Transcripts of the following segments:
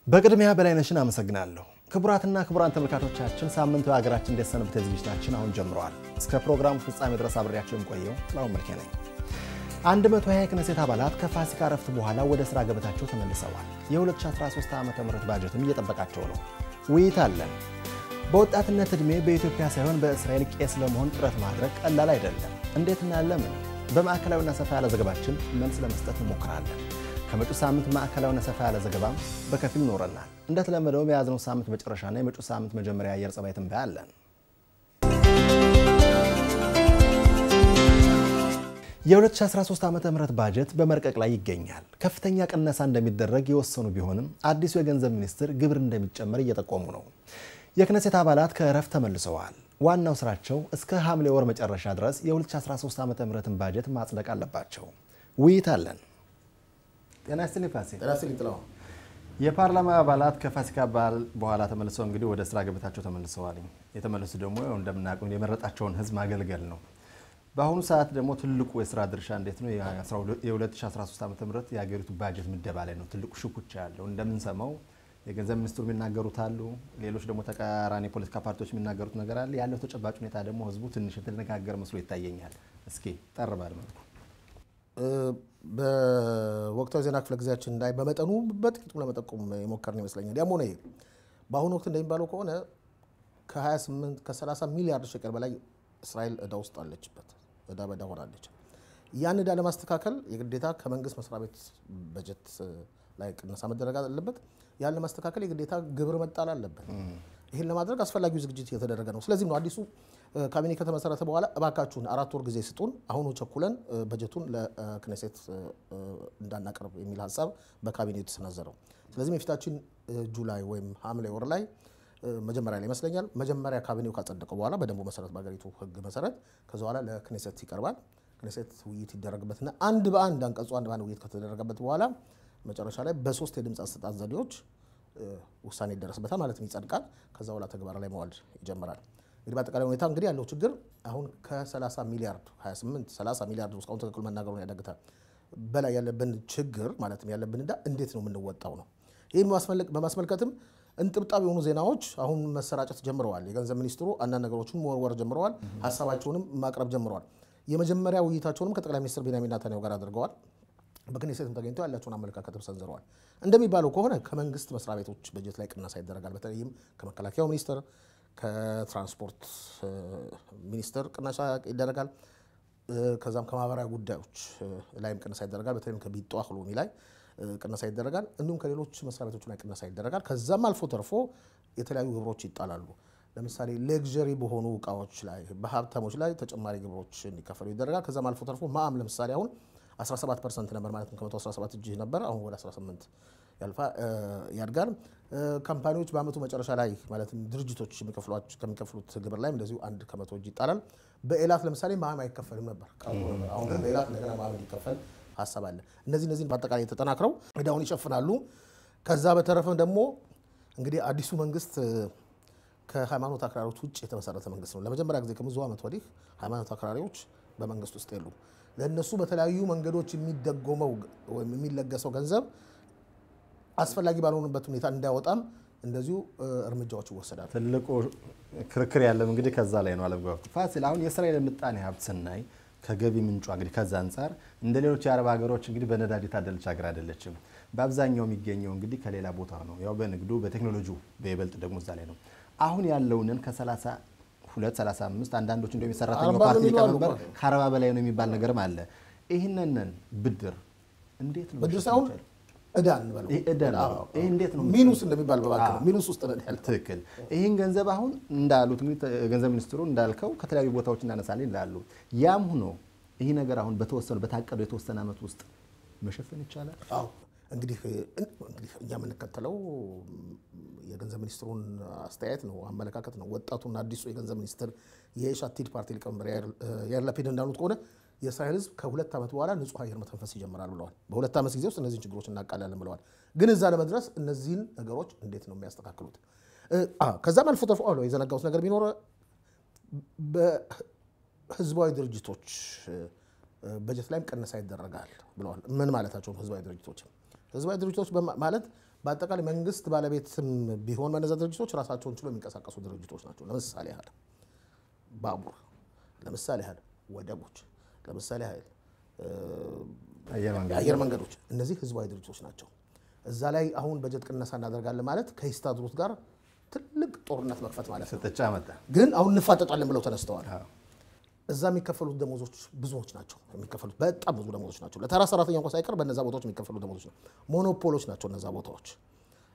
በቅድሚያ በላይነሽን አመሰግናለሁ። ክቡራትና ክቡራን ተመልካቾቻችን ሳምንቱ የሀገራችን እንዴት ሰነበተ ዝግጅታችን አሁን ጀምረዋል። እስከ ፕሮግራሙ ፍጻሜ ድረስ አብሬያቸው የምቆየው ጥላሁን መልኬ ነኝ። 120 የክነሴት አባላት ከፋሲካ እረፍት በኋላ ወደ ስራ ገበታቸው ተመልሰዋል። የ2013 ዓ.ም ባጀትም እየጠበቃቸው ነው። ውይይት አለን። በወጣትነት ዕድሜ በኢትዮጵያ ሳይሆን በእስራኤል ቄስ ለመሆን ጥረት ማድረግ ቀላል አይደለም። እንዴትና ለምን? በማዕከላዊና ሰፋ ያለ ዘገባችን መልስ ለመስጠት እንሞክራለን። ከመጪው ሳምንት ማዕከላዊና ሰፋ ያለ ዘገባም በከፊል ይኖረናል። እንደተለመደው የያዝነው ሳምንት መጨረሻና የመጪው ሳምንት መጀመሪያ የአየር ጸባይ ትንበያ አለን። የ2013 ዓ.ም ባጀት በመርቀቅ ላይ ይገኛል። ከፍተኛ ቅነሳ እንደሚደረግ የወሰኑ ቢሆንም አዲሱ የገንዘብ ሚኒስትር ግብር እንደሚጨመር እየጠቆሙ ነው። የክነሴት አባላት ከእረፍት ተመልሰዋል። ዋናው ስራቸው እስከ ሐምሌ ወር መጨረሻ ድረስ የ2013 ዓ.ም ባጀት ማጽደቅ አለባቸው። ውይይት አለን። ጤና ይስጥልኝ ፋሲል። ጤና ይስጥልኝ ጥላሁን። የፓርላማ አባላት ከፋሲካ በዓል በኋላ ተመልሰው እንግዲህ ወደ ስራ ገበታቸው ተመልሰዋል። የተመለሱ ደግሞ እንደምናውቀው የመረጣቸውን ህዝብ ማገልገል ነው። በአሁኑ ሰዓት ደግሞ ትልቁ የስራ ድርሻ እንዴት ነው? የ2013 ዓ.ም የሀገሪቱ ባጀት ምደባ ላይ ነው ትልቁ ሽኩቻ ያለው። እንደምንሰማው የገንዘብ ሚኒስትሩ የሚናገሩት አሉ፣ ሌሎች ደግሞ ተቃራኒ የፖለቲካ ፓርቲዎች የሚናገሩት ነገር አለ። ያለው ተጨባጭ ሁኔታ ደግሞ ህዝቡ ትንሽ የተደነጋገረ መስሎ ይታየኛል። እስኪ ጠር ባለ መልኩ በወቅታዊ ዜና ክፍለ ጊዜያችን ላይ በመጠኑ በጥቂቱ ለመጠቆም የሞከርን ይመስለኛል። ያም ሆነ ይህ በአሁኑ ወቅት እንደሚባለው ከሆነ ከ28 ከ30 ሚሊያርድ ሸቀል በላይ እስራኤል እዳ ውስጥ አለችበት፣ እዳ በዳ ሆናለች። ያን እዳ ለማስተካከል የግዴታ ከመንግስት መስሪያ ቤት በጀት ላይ ቅነሳ መደረግ አለበት። ያን ለማስተካከል የግዴታ ግብር መጣል አለበት። ይህን ለማድረግ አስፈላጊው ዝግጅት እየተደረገ ነው። ስለዚህም ነው አዲሱ ካቢኔ ከተመሰረተ በኋላ እባካችሁን 4 ወር ጊዜ ስጡን፣ አሁኑ ቸኩለን በጀቱን ለክኔሴት እንዳናቀርብ የሚል ሀሳብ በካቢኔው የተሰነዘረው። ስለዚህም የፊታችን ጁላይ ወይም ሐምሌ ወር ላይ መጀመሪያ ላይ ይመስለኛል መጀመሪያ ካቢኔው ካጸደቀው በኋላ በደንቡ መሰረት በሀገሪቱ ሕግ መሰረት ከዚ በኋላ ለክኔሴት ይቀርባል። ክኔሴት ውይይት ይደረግበትና አንድ በአንድ አንቀጹ አንድ በአንድ ውይይት ከተደረገበት በኋላ መጨረሻ ላይ በ3 የድምፅ አሰጣጥ ዘዴዎች ውሳኔ ይደረስበታል፣ ማለትም ይጸድቃል። ከዛ በኋላ ተግባር ላይ መዋል ይጀምራል። እንግዲህ በአጠቃላይ ሁኔታ እንግዲህ ያለው ችግር አሁን ከ30 ሚሊያርድ 28 30 ሚሊያርድ እስካሁን ትክክል መናገሩን ያዳግታል በላይ ያለብን ችግር ማለትም ያለብን ዕዳ እንዴት ነው የምንወጣው ነው። ይህን በማስመልከትም እንጥብጣብ የሆኑ ዜናዎች አሁን መሰራጨት ጀምረዋል። የገንዘብ ሚኒስትሩ አንዳንድ ነገሮችን መወርወር ጀምረዋል። ሀሳባቸውንም ማቅረብ ጀምረዋል። የመጀመሪያ ውይይታቸውንም ከጠቅላይ ሚኒስትር ቤንያሚን ኔታንያሁ ጋር አድርገዋል። በክኔሴትም ተገኝተው ያላቸውን አመለካከትም ሰንዝረዋል። እንደሚባለው ከሆነ ከመንግስት መስሪያ ቤቶች በጀት ላይ ቅነሳ ይደረጋል። በተለይም ከመከላከያው ሚኒስትር፣ ከትራንስፖርት ሚኒስትር ቅነሳ ይደረጋል። ከዛም ከማህበራዊ ጉዳዮች ላይም ቅነሳ ይደረጋል። በተለይም ከቢጧ ሎሚ ላይ ቅነሳ ይደረጋል። እንዲሁም ከሌሎች መስሪያ ቤቶች ላይ ቅነሳ ይደረጋል። ከዛም አልፎ ተርፎ የተለያዩ ግብሮች ይጣላሉ። ለምሳሌ luxury በሆኑ እቃዎች ላይ በሀብታሞች ላይ ተጨማሪ ግብሮች እንዲከፈሉ ይደረጋል። ከዛም አልፎ ተርፎ מע"מ ለምሳሌ አሁን 17% ነበር፣ ማለትም ከ117 እጅ ነበር፣ አሁን ወደ 18 ያልፋ ያድጋል። company ዎች በአመቱ መጨረሻ ላይ ማለትም ድርጅቶች ከሚከፍሉት ግብር ላይ እንደዚሁ 1% እጅ ይጣላል። በኤላት ለምሳሌ מע"מ አይከፈልም ነበር፣ አሁን ግን በኤላት እንደገና מע"מ እንዲከፈል ሀሳብ አለ። እነዚህን በአጠቃላይ ተጠናክረው እዳውን ይሸፍናሉ። ከዛ በተረፈም ደግሞ እንግዲህ አዲሱ መንግስት ከሃይማኖት አክራሪዎች ውጭ የተመሰረተ መንግስት ነው። ለመጀመሪያ ጊዜ ከብዙ ዓመት ወዲህ ሃይማኖት አክራሪዎች በመንግስት ውስጥ የሉም። ለእነሱ በተለያዩ መንገዶች የሚደጎመው ወይም የሚለገሰው ገንዘብ አስፈላጊ ባልሆኑበት ሁኔታ እንዳይወጣም እንደዚሁ እርምጃዎች ይወሰዳሉ። ትልቁ ክርክር ያለም እንግዲህ ከዛ ላይ ነው። አለመግባባት ፋሲል፣ አሁን የእስራኤል ምጣኔ ሀብት ስናይ ከገቢ ምንጯ እንግዲህ ከዛ አንጻር እንደ ሌሎች የአረብ ሀገሮች እንግዲህ በነዳጅ የታደለች ሀገር አይደለችም። በአብዛኛው የሚገኘው እንግዲህ ከሌላ ቦታ ነው። ያው በንግዱ በቴክኖሎጂው በይበልጥ ደግሞ እዛ ላይ ነው። አሁን ያለውንን ከ32 35 አንዳንዶች እንደውም የሰራተኛው ፓርቲ ሊቀመንበር ከ40 በላይ ነው የሚባል ነገርም አለ። ይህንን ብድር እንዴት ነው ብድር ሳይሆን ዕዳ እንበለው፣ ዕዳ ነው። ይሄ እንዴት ነው מינוס እንደሚባል በባንክ ነው מינוስ ውስጥ ነው ያለው። ትክክል። ይህን ገንዘብ አሁን እንዳሉት እንግዲህ ገንዘብ ሚኒስትሩ እንዳልከው ከተለያዩ ቦታዎች እናነሳለን ይላሉ። ያም ሆኖ ይህ ነገር አሁን በተወሰኑ በታቀደው የተወሰነ ዓመት ውስጥ መሸፈን ይቻላል። አዎ እንግዲህ እኛ የምንከተለው የገንዘብ ሚኒስትሩን አስተያየት ነው፣ አመለካከት ነው። ወጣቱና አዲሱ የገንዘብ ሚኒስትር የየሽ አቲድ ፓርቲ ሊቀመንበር ያይር ላፒድ እንዳሉት ከሆነ የእስራኤል ሕዝብ ከ2 ዓመት በኋላ ንጹህ አየር መተንፈስ ይጀምራል ብለዋል። በ2 ዓመት ጊዜ ውስጥ እነዚህን ችግሮች እናቃላለን ብለዋል። ግን እዛ ለመድረስ እነዚህን ነገሮች እንዴት ነው የሚያስተካክሉት? ከዛም አልፎ ተርፎ የዘነጋሁት ነገር ቢኖር በህዝባዊ ድርጅቶች በጀት ላይም ቅነሳ ይደረጋል ብለዋል። ምን ማለታቸው ነው? ህዝባዊ ድርጅቶች ህዝባዊ ድርጅቶች ማለት በአጠቃላይ መንግስት ባለቤትም ቢሆን በነዛ ድርጅቶች ራሳቸውን ችሎ የሚንቀሳቀሱ ድርጅቶች ናቸው። ለምሳሌ ያህል ባቡር፣ ለምሳሌ ያህል ወደቦች፣ ለምሳሌ ያህል አየር መንገዶች፣ እነዚህ ህዝባዊ ድርጅቶች ናቸው። እዛ ላይ አሁን በጀት ቅነሳ እናደርጋለን ማለት ከሂስታድሩት ጋር ትልቅ ጦርነት መክፈት ማለት ነው። ግን አሁን እንፋጠጣለን ብለው ተነስተዋል። እዛ የሚከፈሉት ደሞዞች ብዙዎች ናቸው። የሚከፈሉት በጣም ብዙ ደሞዞች ናቸው። ለተራ ሰራተኛ እንኳ ሳይቀር በነዛ ቦታዎች የሚከፈሉ ደሞዞች ነው። ሞኖፖሎች ናቸው እነዛ ቦታዎች።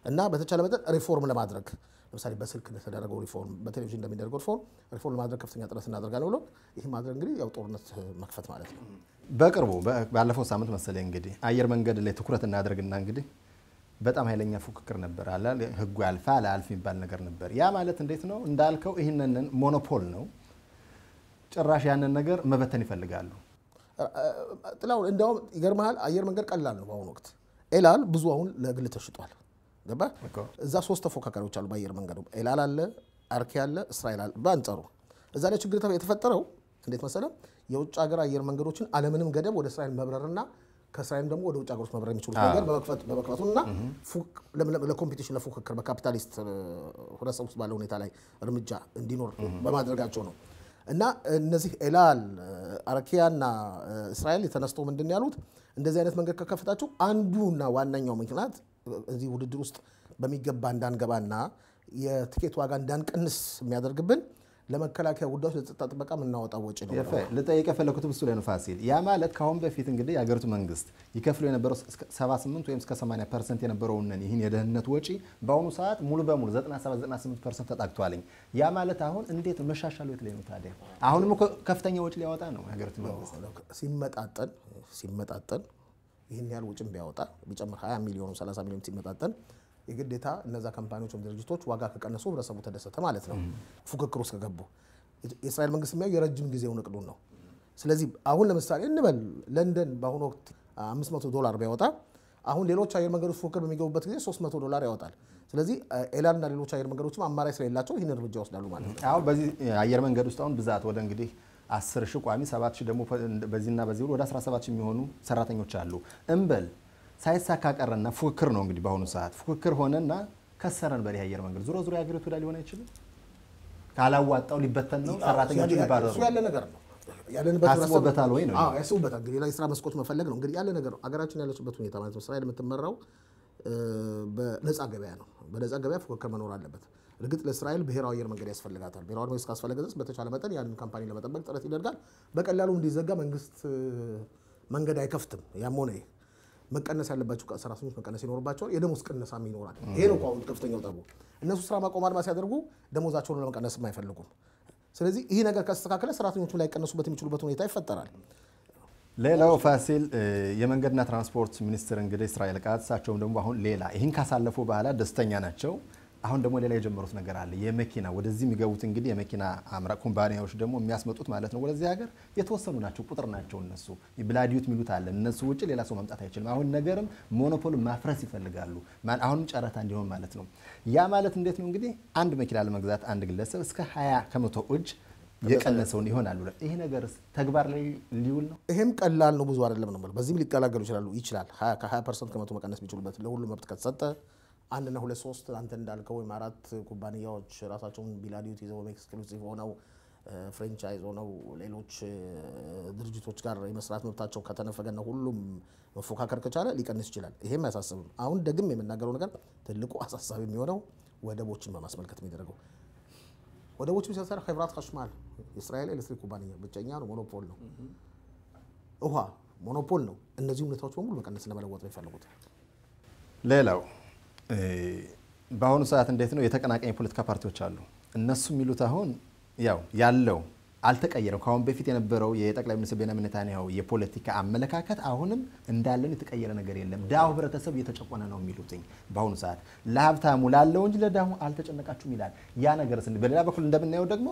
እና በተቻለ መጠን ሪፎርም ለማድረግ ለምሳሌ በስልክ እንደተደረገው ሪፎርም፣ በቴሌቪዥን እንደሚደረገው ሪፎርም ለማድረግ ከፍተኛ ጥረት እናደርጋለን ብሎ ይህ ማድረግ እንግዲህ ያው ጦርነት መክፈት ማለት ነው። በቅርቡ ባለፈው ሳምንት መሰለኝ እንግዲህ አየር መንገድ ላይ ትኩረት እናደርግና እንግዲህ በጣም ኃይለኛ ፉክክር ነበር አለ። ህጉ ያልፋል አያልፍ የሚባል ነገር ነበር። ያ ማለት እንዴት ነው እንዳልከው ይህንን ሞኖፖል ነው። ጭራሽ ያንን ነገር መበተን ይፈልጋሉ። ጥላሁን እንደውም ይገርምሃል፣ አየር መንገድ ቀላል ነው በአሁኑ ወቅት። ኤላል ብዙ አሁን ለግል ተሽጧል። ገባ? እዛ 3 ተፎካካሪዎች አሉ በአየር መንገዱ። ኤላል አለ፣ አርኬ አለ፣ እስራኤል አለ። በአንጻሩ እዛ ላይ ችግር የተፈጠረው እንዴት መሰለ? የውጭ ሀገር አየር መንገዶችን አለምንም ገደብ ወደ እስራኤል መብረርና ከእስራኤል ደግሞ ወደ ውጭ ሀገሮች መብረር የሚችሉት ነገር በመክፈቱና ለ competition ለፉክክር በካፒታሊስት ህብረተሰብ ውስጥ ባለው ሁኔታ ላይ እርምጃ እንዲኖር በማድረጋቸው ነው። እና እነዚህ ኤላል፣ አርኪያና እስራኤል የተነስተው ምንድን ያሉት እንደዚህ አይነት መንገድ ከከፈታቸው አንዱና ዋነኛው ምክንያት እዚህ ውድድር ውስጥ በሚገባ እንዳንገባና የትኬት ዋጋ እንዳንቀንስ የሚያደርግብን ለመከላከያ ጉዳዮች ለጸጥታ ጥበቃ የምናወጣው ወጪ ነው። ልጠይቅ የፈለኩት እሱ ላይ ነው ፋሲል። ያ ማለት ከአሁን በፊት እንግዲህ የሀገሪቱ መንግስት ይከፍሉ የነበረው 78 ወይም እስከ 80% የነበረውን ይህን የደህንነት ወጪ በአሁኑ ሰዓት ሙሉ በሙሉ 97 98% ተጣግቷልኝ። ያ ማለት አሁን እንዴት መሻሻሉ የት ላይ ነው ታዲያ? አሁንም እኮ ከፍተኛ ወጪ ሊያወጣ ነው የሀገሪቱ መንግስት። ሲመጣጠን ይህን ያህል ወጪም ቢያወጣ ቢጨምር 20 ሚሊዮን 30 ሚሊዮን ሲመጣጠን የግዴታ እነዛ company ዎች ወይም ድርጅቶች ዋጋ ከቀነሱ ህብረተሰቡ ተደሰተ ማለት ነው። ፉክክር ውስጥ ከገቡ የእስራኤል መንግስት የሚያየው የረጅም ጊዜውን እቅዱን ነው። ስለዚህ አሁን ለምሳሌ እንበል ለንደን በአሁኑ ወቅት $500 ቢያወጣ አሁን ሌሎች አየር መንገዶች ፉክክር በሚገቡበት ጊዜ $300 ያወጣል። ስለዚህ ኤላልና ሌሎች አየር መንገዶችም አማራጭ ስለሌላቸው ይህን እርምጃ ይወስዳሉ ማለት ነው። አሁን በዚህ አየር መንገድ ውስጥ አሁን ብዛት ወደ እንግዲህ 10 ሺህ ቋሚ 7 ሺህ ደግሞ በዚህና በዚህ ወደ 17 ሺህ የሚሆኑ ሰራተኞች አሉ። እንበል ሳይሳካ ቀረና ፉክክር ነው እንግዲህ በአሁኑ ሰዓት ፉክክር ሆነና ከሰረን በዚህ አየር መንገድ ዞሮ ዞሮ የሀገሪቱ ዕዳ ሊሆን አይችልም። ካላዋጣው ሊበተን ነው፣ ሰራተኞቹ ሊባረሩ እሱ ያለ ነገር ነው። ያለንበት ታስቦበታል ወይ ነው? አዎ ያስቡበታል። እንግዲህ ሌላ የስራ መስኮት መፈለግ ነው እንግዲህ ያለ ነገር ነው። ሀገራችን ያለችበት ሁኔታ ማለት ነው። እስራኤል የምትመራው በነፃ ገበያ ነው። በነፃ ገበያ ፉክክር መኖር አለበት። እርግጥ ለእስራኤል ብሔራዊ አየር መንገድ ያስፈልጋታል። ብሔራዊ አየር መንገድ እስካስፈለገ ድረስ በተቻለ መጠን ያንን company ለመጠበቅ ጥረት ይደርጋል። በቀላሉ እንዲዘጋ መንግስት መንገድ አይከፍትም። ያም ሆነ ይህ መቀነስ ያለባቸው ሰራተኞች መቀነስ ይኖርባቸዋል። የደሞዝ ቅነሳም ይኖራል። ይሄ ነው አሁን ከፍተኛው ጠቡ። እነሱ ስራ ማቆም አድማ ሲያደርጉ ደሞዛቸውን ለመቀነስም አይፈልጉም። ስለዚህ ይህ ነገር ከተስተካከለ ሰራተኞቹ ላይቀነሱበት የሚችሉበት ሁኔታ ይፈጠራል። ሌላው ፋሲል የመንገድና ትራንስፖርት ሚኒስትር እንግዲህ እስራኤል ቃት እሳቸውም ደግሞ አሁን ሌላ ይህን ካሳለፉ በኋላ ደስተኛ ናቸው። አሁን ደግሞ ሌላ የጀመሩት ነገር አለ። የመኪና ወደዚህ የሚገቡት እንግዲህ የመኪና አምራች ኩባንያዎች ደግሞ የሚያስመጡት ማለት ነው ወደዚህ ሀገር የተወሰኑ ናቸው፣ ቁጥር ናቸው። እነሱ בלעדיות የሚሉት አለ። እነሱ ውጭ ሌላ ሰው መምጣት አይችልም። አሁን ነገርም ሞኖፖል ማፍረስ ይፈልጋሉ። አሁንም ጨረታ እንዲሆን ማለት ነው። ያ ማለት እንዴት ነው እንግዲህ አንድ መኪና ለመግዛት አንድ ግለሰብ እስከ 20% እጅ የቀነሰውን ይሆናል። ይሄ ነገርስ ተግባር ላይ ሊውል ነው? ይሄም ቀላል ነው፣ ብዙ አይደለም ነው። በዚህም ሊቀላቀሉ ይችላሉ። ይችላል ከ20% ከመቶ መቀነስ የሚችሉበት ለሁሉም መብት ከተሰጠ 1 እና 2 3 አንተ እንዳልከው ወይም 4 ኩባንያዎች ራሳቸውን בלעדיות ይዘው exclusive ሆነው franchise ሆነው ሌሎች ድርጅቶች ጋር የመስራት መብታቸው ከተነፈገና ሁሉም መፎካከር ከቻለ ሊቀንስ ይችላል። ይሄም አያሳስብም። አሁን ደግም የምናገረው ነገር ትልቁ አሳሳቢ የሚሆነው ወደቦችን በማስመልከት የሚደረገው ወደቦችን ሲያሰራ חברת חשמל የእስራኤል ኤሌክትሪክ ኩባንያ ብቸኛ ነው፣ ሞኖፖል ነው። ውሃ ሞኖፖል ነው። እነዚህ ሁኔታዎች በሙሉ መቀነስ ለመለወጥ ነው የሚፈልጉት። ሌላው በአሁኑ ሰዓት እንዴት ነው የተቀናቃኝ የፖለቲካ ፓርቲዎች አሉ። እነሱ የሚሉት አሁን ያው ያለው አልተቀየረም። ከአሁን በፊት የነበረው የጠቅላይ ሚኒስትር ቤንያሚን ኔታንያሁ የፖለቲካ አመለካከት አሁንም እንዳለን የተቀየረ ነገር የለም። ድሃው ህብረተሰብ እየተጨቆነ ነው የሚሉትኝ በአሁኑ ሰዓት ለሀብታሙ ላለው እንጂ ለድሃው አልተጨነቃችሁም ይላል። ያ ነገር በሌላ በኩል እንደምናየው ደግሞ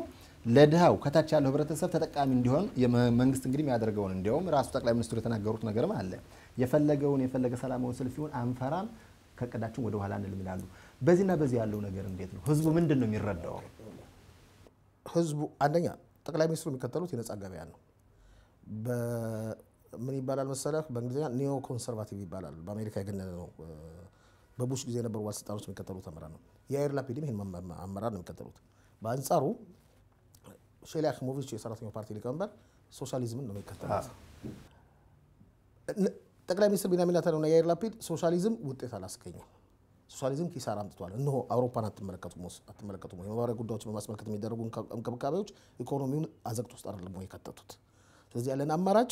ለድሃው ከታች ያለው ህብረተሰብ ተጠቃሚ እንዲሆን መንግስት እንግዲህ የሚያደርገውን እንዲያውም ራሱ ጠቅላይ ሚኒስትሩ የተናገሩት ነገርም አለ። የፈለገውን የፈለገ ሰላማዊ ሰልፍ ይሁን አንፈራም፣ ከእቅዳችን ወደ ኋላ አንልም ይላሉ። በዚህና በዚህ ያለው ነገር እንዴት ነው? ህዝቡ ምንድን ነው የሚረዳው? ህዝቡ አንደኛ ጠቅላይ ሚኒስትሩ የሚከተሉት የነጻ ገበያ ነው። ምን ይባላል መሰለህ? በእንግሊዝኛ neo conservative ይባላል። በአሜሪካ የገነነ ነው። በቡሽ ጊዜ የነበሩ ባለስልጣኖች የሚከተሉት አመራር ነው። የያኢር ላፒድም ይህን አመራር ነው የሚከተሉት። በአንጻሩ ሼሊ ያኪሞቪች የሰራተኛው ፓርቲ ሊቀመንበር ሶሻሊዝምን ነው የሚከተሉት። ጠቅላይ ሚኒስትር ቢንያሚን ኔታንያሁና ያኢር ላፒድ ሶሻሊዝም ውጤት አላስገኘም፣ ሶሻሊዝም ኪሳራ አምጥቷል። እነሆ አውሮፓን አትመለከቱም ወይ? የማህበራዊ ጉዳዮችን በማስመልከት የሚደረጉ እንክብካቤዎች ኢኮኖሚውን አዘቅት ውስጥ አይደለም ወይ የከተቱት? ስለዚህ ያለን አማራጭ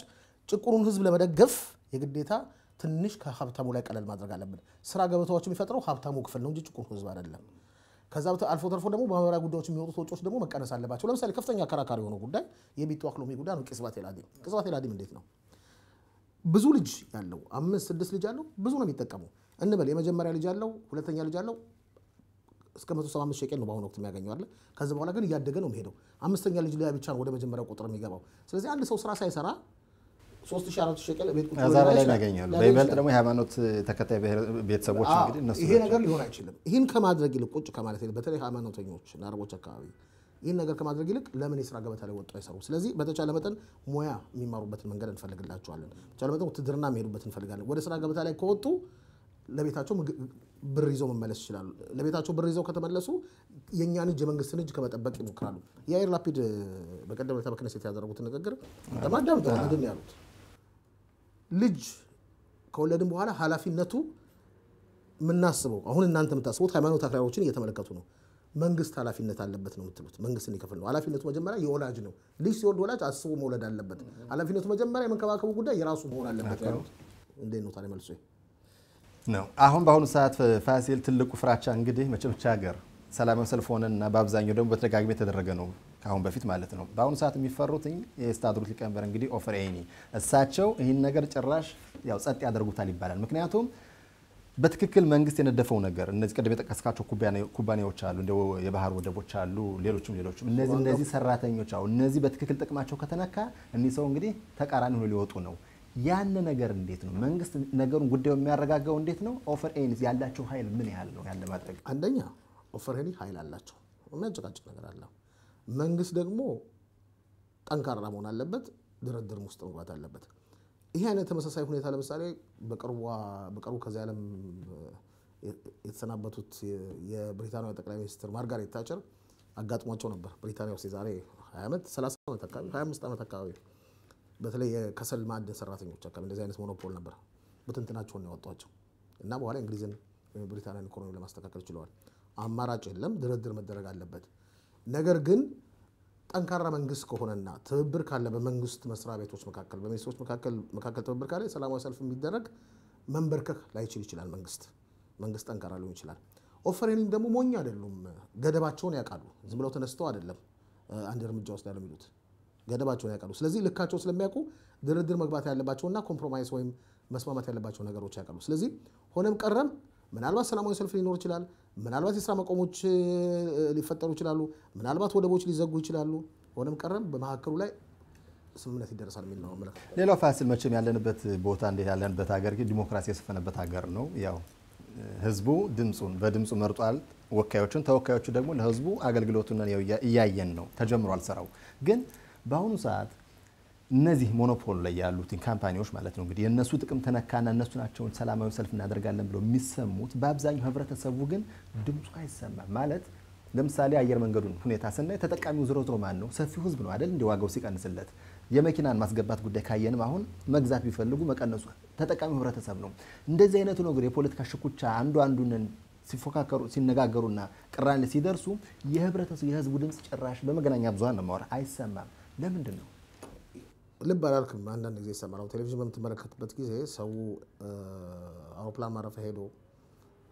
ጭቁኑን ህዝብ ለመደገፍ የግዴታ ትንሽ ከሀብታሙ ላይ ቀለል ማድረግ አለብን። ስራ ገበታዎች የሚፈጥረው ሀብታሙ ክፍል ነው እንጂ ጭቁኑ ህዝብ አይደለም። ከዛ አልፎ ተርፎ ደግሞ በማህበራዊ ጉዳዮች የሚወጡት ወጪዎች ደግሞ መቀነስ አለባቸው። ለምሳሌ ከፍተኛ አከራካሪ የሆነው ጉዳይ የቢትዋክ ሎሚ ጉዳይ ነው። קצבת ילדים። קצבת ילדים እንዴት ነው? ብዙ ልጅ ያለው፣ 5 6 ልጅ ያለው ብዙ ነው የሚጠቀመው እንበል። የመጀመሪያ ልጅ ያለው፣ ሁለተኛ ልጅ ያለው እስከ 175 ሸቄል ነው በአሁኑ ወቅት የሚያገኘው አይደል? ከዛ በኋላ ግን እያደገ ነው የሚሄደው። አምስተኛ ልጅ ላይ ብቻ ነው ወደ መጀመሪያው ቁጥር የሚገባው። ስለዚህ አንድ ሰው ስራ ሳይሰራ 3000 4000 ሸቄል ቤት ቁጭ ከዛ በላይ ያገኛሉ። በይበልጥ ደግሞ የሃይማኖት ተከታይ ቤተሰቦች እንግዲህ እነሱ ይሄ ነገር ሊሆን አይችልም። ይህን ከማድረግ ይልቅ፣ ቁጭ ከማለት ይልቅ፣ በተለይ ሃይማኖተኞች እና አረቦች አካባቢ ይህን ነገር ከማድረግ ይልቅ ለምን የስራ ገበታ ላይ ወጥተው አይሰሩም? ስለዚህ በተቻለ መጠን ሙያ የሚማሩበትን መንገድ እንፈልግላቸዋለን። በተቻለ መጠን ውትድርና የሚሄዱበት እንፈልጋለን። ወደ ስራ ገበታ ላይ ከወጡ ለቤታቸው ብር ይዘው መመለስ ይችላሉ። ለቤታቸው ብር ይዘው ከተመለሱ የእኛን እጅ፣ የመንግስትን እጅ ከመጠበቅ ይሞክራሉ። የያኢር ላፒድ በቀደም ዕለት በክነሴት ያደረጉትን ንግግር ለማዳምጠዋል። ምንድን ነው ያሉት? ልጅ ከወለድን በኋላ ኃላፊነቱ የምናስበው፣ አሁን እናንተ የምታስቡት ሃይማኖት አክራሪዎችን እየተመለከቱ ነው። መንግስት ኃላፊነት አለበት ነው የምትሉት። መንግስት እንዲከፍል ነው። ኃላፊነቱ መጀመሪያ የወላጅ ነው። ልጅ ሲወልድ ወላጅ አስቦ መውለድ አለበት። ኃላፊነቱ መጀመሪያ የመንከባከቡ ጉዳይ የራሱ መሆን አለበት ያሉት። እንዴት ነው ታዲያ መልሶ ነው? አሁን በአሁኑ ሰዓት ፋሲል ትልቁ ፍራቻ እንግዲህ መቼም ብቻ ሀገር ሰላማዊ ሰልፍ ሆነና በአብዛኛው ደግሞ በተደጋጋሚ የተደረገ ነው ከአሁን በፊት ማለት ነው። በአሁኑ ሰዓት የሚፈሩት የሂስታድሩት ሊቀመንበር እንግዲህ ኦፈር ኤኒ፣ እሳቸው ይህን ነገር ጭራሽ ያው ጸጥ ያደርጉታል ይባላል። ምክንያቱም በትክክል መንግስት የነደፈው ነገር እነዚህ ቅድም የጠቀስካቸው ኩባንያዎች አሉ፣ እንደ የባህር ወደቦች አሉ፣ ሌሎችም ሌሎችም፣ እነዚህ ሰራተኞች አሉ። እነዚህ በትክክል ጥቅማቸው ከተነካ እኒህ ሰው እንግዲህ ተቃራኒ ሆኖ ሊወጡ ነው። ያን ነገር እንዴት ነው መንግስት ነገሩን ጉዳዩ የሚያረጋጋው? እንዴት ነው? ኦፈር ኤኒ ያላቸው ኃይል ምን ያህል ነው ያለ ማድረግ? አንደኛ ኦፈር ኤኒ ኃይል አላቸው፣ የሚያጨቃጭቅ ነገር አለ። መንግስት ደግሞ ጠንካራ መሆን አለበት፣ ድርድርም ውስጥ መግባት አለበት። ይሄ አይነት ተመሳሳይ ሁኔታ ለምሳሌ በቅርቡ ከዚህ ዓለም የተሰናበቱት የብሪታንያ ጠቅላይ ሚኒስትር ማርጋሬት ታቸር አጋጥሟቸው ነበር። ብሪታንያ ውስጥ የዛሬ 20 ዓመት፣ 30 ዓመት አካባቢ፣ 25 ዓመት አካባቢ በተለይ የከሰል ማዕድን ሰራተኞች አካባቢ እንደዚህ አይነት ሞኖፖል ነበር። ብትንትናቸውን ያወጧቸው እና በኋላ እንግሊዝን ወይም ብሪታንያን ኢኮኖሚ ለማስተካከል ችለዋል። አማራጭ የለም፣ ድርድር መደረግ አለበት። ነገር ግን ጠንካራ መንግስት ከሆነና ትብብር ካለ በመንግስት መስሪያ ቤቶች መካከል፣ በሚኒስትሮች መካከል ትብብር ካለ ሰላማዊ ሰልፍ የሚደረግ መንበርከክ ላይችል ይችላል። መንግስት ጠንካራ ሊሆን ይችላል። ኦፈር ኤኒም ደግሞ ሞኝ አይደሉም። ገደባቸውን ያውቃሉ። ዝም ብለው ተነስተው አይደለም አንድ እርምጃ ወስዳለሁ የሚሉት፣ ገደባቸውን ያውቃሉ። ስለዚህ ልካቸው ስለሚያውቁ ድርድር መግባት ያለባቸውና compromise ወይም መስማማት ያለባቸው ነገሮች ያውቃሉ። ስለዚህ ሆነም ቀረም ምናልባት ሰላማዊ ሰልፍ ሊኖር ይችላል። ምናልባት የስራ መቆሞች ሊፈጠሩ ይችላሉ። ምናልባት ወደቦች ሊዘጉ ይችላሉ። ሆነም ቀረም በመካከሉ ላይ ስምምነት ይደረሳል የሚል ነው መልእክት። ሌላው ፋሲል፣ መቼም ያለንበት ቦታ እንዴት ያለንበት ሀገር ዲሞክራሲ የሰፈነበት ሀገር ነው። ያው ህዝቡ ድምፁን በድምፁ መርጧል ወካዮቹን፣ ተወካዮቹ ደግሞ ለህዝቡ አገልግሎቱን እያየን ነው። ተጀምሯል ስራው። ግን በአሁኑ ሰዓት እነዚህ ሞኖፖል ላይ ያሉት company ዎች ማለት ነው እንግዲህ የእነሱ ጥቅም ተነካና እነሱ ናቸውን ሰላማዊ ሰልፍ እናደርጋለን ብለው የሚሰሙት፣ በአብዛኛው ህብረተሰቡ ግን ድምፁ አይሰማም። ማለት ለምሳሌ አየር መንገዱን ሁኔታ ስናይ ተጠቃሚው ዞሮ ዞሮ ማን ነው? ሰፊው ህዝብ ነው አይደል? እንደ ዋጋው ሲቀንስለት የመኪናን ማስገባት ጉዳይ ካየንም አሁን መግዛት ቢፈልጉ መቀነሱ ተጠቃሚው ህብረተሰብ ነው። እንደዚህ አይነቱ ነገር የፖለቲካ ሽኩቻ አንዱ አንዱን ሲፎካከሩ ሲነጋገሩና ቅራኔ ሲደርሱ የህብረተሰቡ የህዝቡ ድምፅ ጭራሽ በመገናኛ ብዙሃን ነው የማወራ አይሰማም። ለምንድን ነው? ልብ አላልክም? አንዳንድ ጊዜ ይሰማል። አሁን ቴሌቪዥን በምትመለከትበት ጊዜ ሰው አውሮፕላን ማረፊያ ሄዶ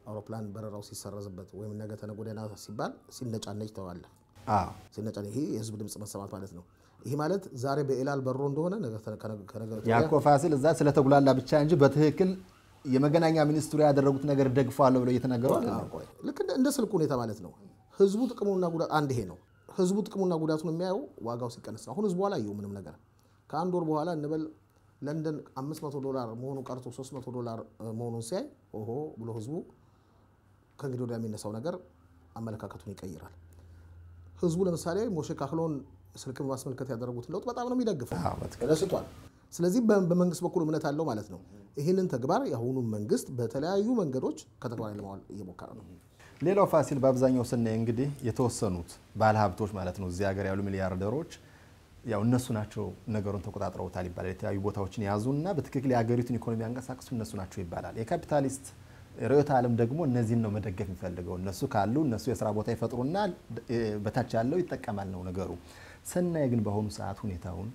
አውሮፕላን በረራው ሲሰረዝበት ወይም ነገ ተነገ ወዲያ ና ሲባል ሲነጫነጭ ተዋለ። ሲነጫነጭ ይሄ የህዝብ ድምፅ መሰማት ማለት ነው። ይሄ ማለት ዛሬ በኤላል በሮ እንደሆነ ነገ ከነገ ያኮ ፋሲል እዛ ስለተጉላላ ብቻ እንጂ በትክክል የመገናኛ ሚኒስትሩ ያደረጉት ነገር ደግፈዋለሁ ብለው እየተናገሩ አይደለም። ልክ እንደ ስልክ ሁኔታ ማለት ነው። ህዝቡ ጥቅሙና ጉዳት አንድ ይሄ ነው። ህዝቡ ጥቅሙና ጉዳቱን የሚያየው ዋጋው ሲቀንስ ነው። አሁን ህዝቡ አላየው ምንም ነገር። ከአንድ ወር በኋላ እንበል ለንደን 500 ዶላር መሆኑ ቀርቶ 300 ዶላር መሆኑን ሲያይ ኦሆ ብሎ ህዝቡ ከእንግዲህ ወዲያ የሚነሳው ነገር አመለካከቱን ይቀይራል። ህዝቡ ለምሳሌ ሞሼ ካህሎን ስልክን በማስመልከት ያደረጉትን ለውጥ በጣም ነው የሚደግፈው፣ ተደስቷል። ስለዚህ በመንግስት በኩል እምነት አለው ማለት ነው። ይህንን ተግባር የአሁኑ መንግስት በተለያዩ መንገዶች ከተግባር ለማዋል እየሞከረ ነው። ሌላው ፋሲል፣ በአብዛኛው ስናይ እንግዲህ የተወሰኑት ባለሀብቶች ማለት ነው እዚህ ሀገር ያሉ ሚሊያርደሮች ያው እነሱ ናቸው ነገሩን ተቆጣጥረውታል ይባላል። የተለያዩ ቦታዎችን የያዙና በትክክል የሀገሪቱን ኢኮኖሚ ያንቀሳቅሱ እነሱ ናቸው ይባላል። የካፒታሊስት ርዕዮተ ዓለም ደግሞ እነዚህን ነው መደገፍ የሚፈልገው። እነሱ ካሉ እነሱ የስራ ቦታ ይፈጥሩና በታች ያለው ይጠቀማል ነው ነገሩ። ስናይ ግን በአሁኑ ሰዓት ሁኔታውን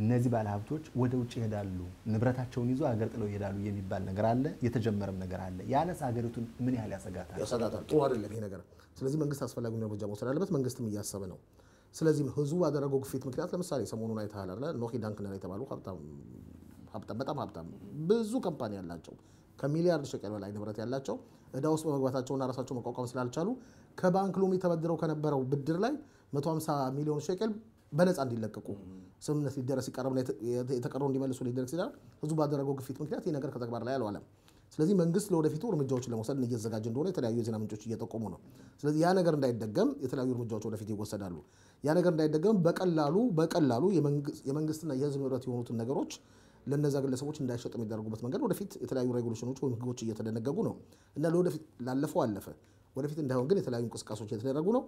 እነዚህ ባለሀብቶች ወደ ውጭ ይሄዳሉ፣ ንብረታቸውን ይዞ አገር ጥለው ይሄዳሉ የሚባል ነገር አለ፣ የተጀመረም ነገር አለ። ያነስ ሀገሪቱን ምን ያህል ያሰጋታል? ያሰጋታል። ጥሩ አይደለም ይሄ ነገር። ስለዚህ መንግስት አስፈላጊውን እርምጃ መውሰድ አለበት። መንግስትም እያሰበ ነው። ስለዚህ ህዝቡ ባደረገው ግፊት ምክንያት ለምሳሌ ሰሞኑን አይተሃል አይደለ? ኖኪ ዳንክነር የተባሉ ሀብታም፣ በጣም ሀብታም፣ ብዙ company ያላቸው፣ ከሚሊያርድ ሸቀል በላይ ንብረት ያላቸው እዳ ውስጥ በመግባታቸውና ራሳቸው መቋቋም ስላልቻሉ ከባንክ ሎሚ ተበድረው ከነበረው ብድር ላይ 150 ሚሊዮን ሸቀል በነፃ እንዲለቀቁ ስምምነት ሊደረስ ሲቀርብ፣ የተቀረው እንዲመልሱ ሊደረግ ሲዳር ህዝቡ ባደረገው ግፊት ምክንያት ይህ ነገር ከተግባር ላይ አልዋለም። ስለዚህ መንግስት ለወደፊቱ እርምጃዎችን ለመውሰድ እየተዘጋጀ እንደሆነ የተለያዩ የዜና ምንጮች እየጠቆሙ ነው። ስለዚህ ያ ነገር እንዳይደገም የተለያዩ እርምጃዎች ወደፊት ይወሰዳሉ። ያ ነገር እንዳይደገም በቀላሉ የመንግስትና የህዝብ ንብረት የሆኑትን ነገሮች ለነዛ ግለሰቦች እንዳይሸጥ የሚደረጉበት መንገድ ወደፊት የተለያዩ regulation ኦች ወይም ህጎች እየተደነገጉ ነው እና ለወደፊት ላለፈው አለፈ፣ ወደፊት እንዳይሆን ግን የተለያዩ እንቅስቃሴዎች እየተደረጉ ነው።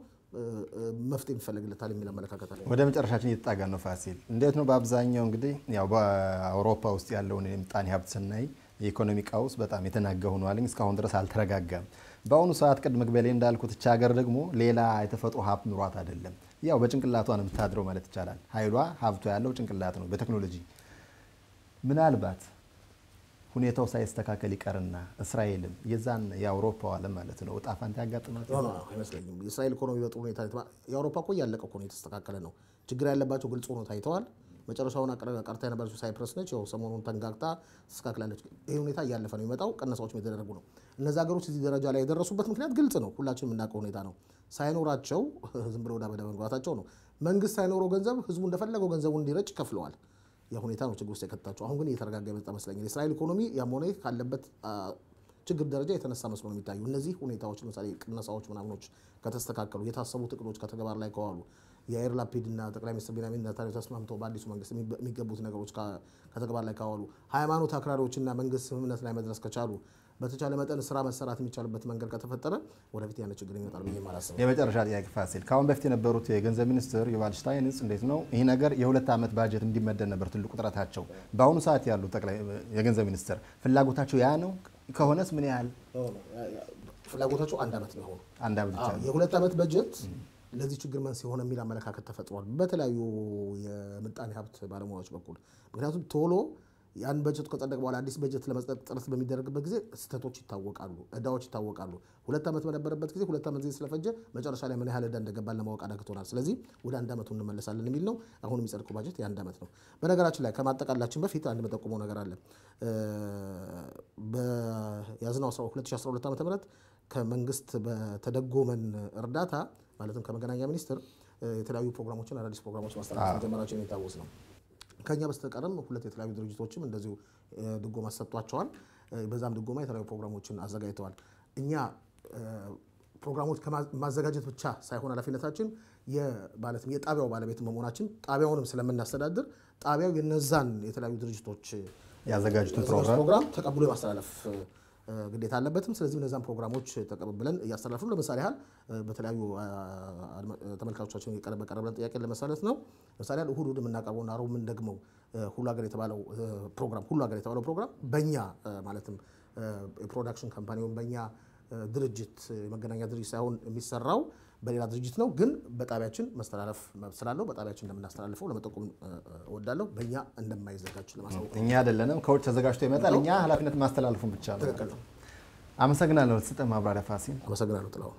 መፍትሄ የሚፈለግለታል የሚል አመለካከት አለ። ወደ መጨረሻችን እየተጣጋ ነው። ፋሲል፣ እንዴት ነው በአብዛኛው እንግዲህ ያው በአውሮፓ ውስጥ ያለውን የምጣኔ ሀብት ስናይ የኢኮኖሚ ቀውስ በጣም የተናጋ ሆኗል። እስካሁን ድረስ አልተረጋጋም። በአሁኑ ሰዓት ቅድም መግቢያ ላይ እንዳልኩት እቻ ሀገር ደግሞ ሌላ የተፈጥሮ ሀብት ኑሯት አይደለም። ያው በጭንቅላቷ ነው የምታድረው ማለት ይቻላል። ኃይሏ ሀብቷ ያለው ጭንቅላት ነው በቴክኖሎጂ። ምናልባት ሁኔታው ሳይስተካከል ይቀርና እስራኤልም የዛን የአውሮፓው ዓለም ማለት ነው እጣ ፋንታ ያጋጥማት አይመስለኝም። የእስራኤል ኢኮኖሚ በጥሩ ሁኔታ፣ የአውሮፓ እኮ እያለቀ እኮ ነው፣ የተስተካከለ ነው። ችግር ያለባቸው ግልጽ ሆኖ ታይተዋል። መጨረሻውን ቀርታ የነበረችው ሳይፕረስ ነች። ያው ሰሞኑን ተንጋግታ ተስተካክላለች። ይህ ሁኔታ እያለፈ ነው የሚመጣው። ቅነሳዎችም የተደረጉ ነው። እነዚ ሀገሮች እዚህ ደረጃ ላይ የደረሱበት ምክንያት ግልጽ ነው። ሁላችንም የምናውቀው ሁኔታ ነው። ሳይኖራቸው ዝም ብለው ወደ መግባታቸው ነው። መንግስት ሳይኖረው ገንዘብ ህዝቡ እንደፈለገው ገንዘቡን እንዲረጭ ከፍለዋል። ያ ሁኔታ ነው ችግር ውስጥ የከተታቸው። አሁን ግን እየተረጋጋ የመጣ መስለኛል። የእስራኤል ኢኮኖሚ ያም ሆነ ይህ ካለበት ችግር ደረጃ የተነሳ መስሎ ነው የሚታዩ። እነዚህ ሁኔታዎች ለምሳሌ ቅነሳዎች ምናምኖች ከተስተካከሉ፣ የታሰቡት እቅዶች ከተግባር ላይ ከዋሉ፣ የያኢር ላፒድ እና ጠቅላይ ሚኒስትር ቢንያሚን ኔታንያሁ ተስማምተው በአዲሱ መንግስት የሚገቡት ነገሮች ከተግባር ላይ ካዋሉ፣ ሃይማኖት አክራሪዎችና መንግስት ስምምነት ላይ መድረስ ከቻሉ፣ በተቻለ መጠን ስራ መሰራት የሚቻልበት መንገድ ከተፈጠረ ወደፊት ያን ችግር ይመጣል ብዬ አላስብም። የመጨረሻ ጥያቄ ፋሲል፣ ከአሁን በፊት የነበሩት የገንዘብ ሚኒስትር ዩቫል ሽታይንስ እንዴት ነው ይህ ነገር የ2 ዓመት ባጀት እንዲመደብ ነበር ትልቁ ጥረታቸው። በአሁኑ ሰዓት ያሉ ጠቅላይ የገንዘብ ሚኒስትር ፍላጎታቸው ያ ነው ከሆነስ ምን ያህል ፍላጎታቸው 1 ዓመት ነው የሆነው? 1 ዓመት ብቻ ነው። የ2 ዓመት በጀት ለዚህ ችግር መንስኤ ሆነ የሚል አመለካከት ተፈጥሯል በተለያዩ የምጣኔ ሀብት ባለሙያዎች በኩል። ምክንያቱም ቶሎ ያን በጀት ከጸደቀ በኋላ አዲስ በጀት ለመጽደቅ ጥረት በሚደረግበት ጊዜ ስህተቶች ይታወቃሉ፣ እዳዎች ይታወቃሉ። 2 ዓመት በነበረበት ጊዜ 2 ዓመት ጊዜ ስለፈጀ መጨረሻ ላይ ምን ያህል እዳ እንደገባን ለማወቅ አዳግቶናል። ስለዚህ ወደ 1 ዓመቱ እንመለሳለን የሚል ነው። አሁን የሚጸድቀው ባጀት የ1 ዓመት ነው። በነገራችን ላይ ከማጠቃላችን በፊት አንድ መጠቆመው ነገር አለ። በያዝነው 2012 ዓ.ም ከመንግስት በተደጎመን እርዳታ ማለትም ከመገናኛ ሚኒስቴር የተለያዩ ፕሮግራሞችን፣ አዳዲስ ፕሮግራሞች ማስተላለፍ መጀመራችን የሚታወስ ነው። ከኛ በስተቀርም 2 የተለያዩ ድርጅቶችም እንደዚሁ ድጎማ ሰጥቷቸዋል። በዛም ድጎማ የተለያዩ ፕሮግራሞችን አዘጋጅተዋል። እኛ ፕሮግራሞች ከማዘጋጀት ብቻ ሳይሆን ኃላፊነታችን ማለትም የጣቢያው ባለቤት መሆናችን ጣቢያውንም ስለምናስተዳድር ጣቢያው የነዛን የተለያዩ ድርጅቶች ያዘጋጁትን ፕሮግራም ተቀብሎ የማስተላለፍ ግዴታ አለበትም። ስለዚህ እነዛን ፕሮግራሞች ተቀብለን እያስተላለፍን፣ ለምሳሌ ያህል በተለያዩ ተመልካቾቻችን የቀረበልን ጥያቄ ለመሳለት ነው። ለምሳሌ ያህል እሁድ እሁድ የምናቀርበውና ረቡዕ የምንደግመው ሁሉ ሀገር የተባለው ፕሮግራም በእኛ ማለትም የ production company ውን በእኛ ድርጅት የመገናኛ ድርጅት ሳይሆን የሚሰራው በሌላ ድርጅት ነው። ግን በጣቢያችን መስተላለፍ መብት ስላለው በጣቢያችን እንደምናስተላልፈው ለመጠቆም እወዳለሁ። በእኛ እንደማይዘጋጅ ለማሳወቅ። እኛ አይደለንም፣ ከውጭ ተዘጋጅቶ ይመጣል። እኛ ኃላፊነት ማስተላለፉን ብቻ ነው። ትክክል ነው። አመሰግናለሁ ለተሰጠን ማብራሪያ ፋሲል። አመሰግናለሁ ጥላሁን።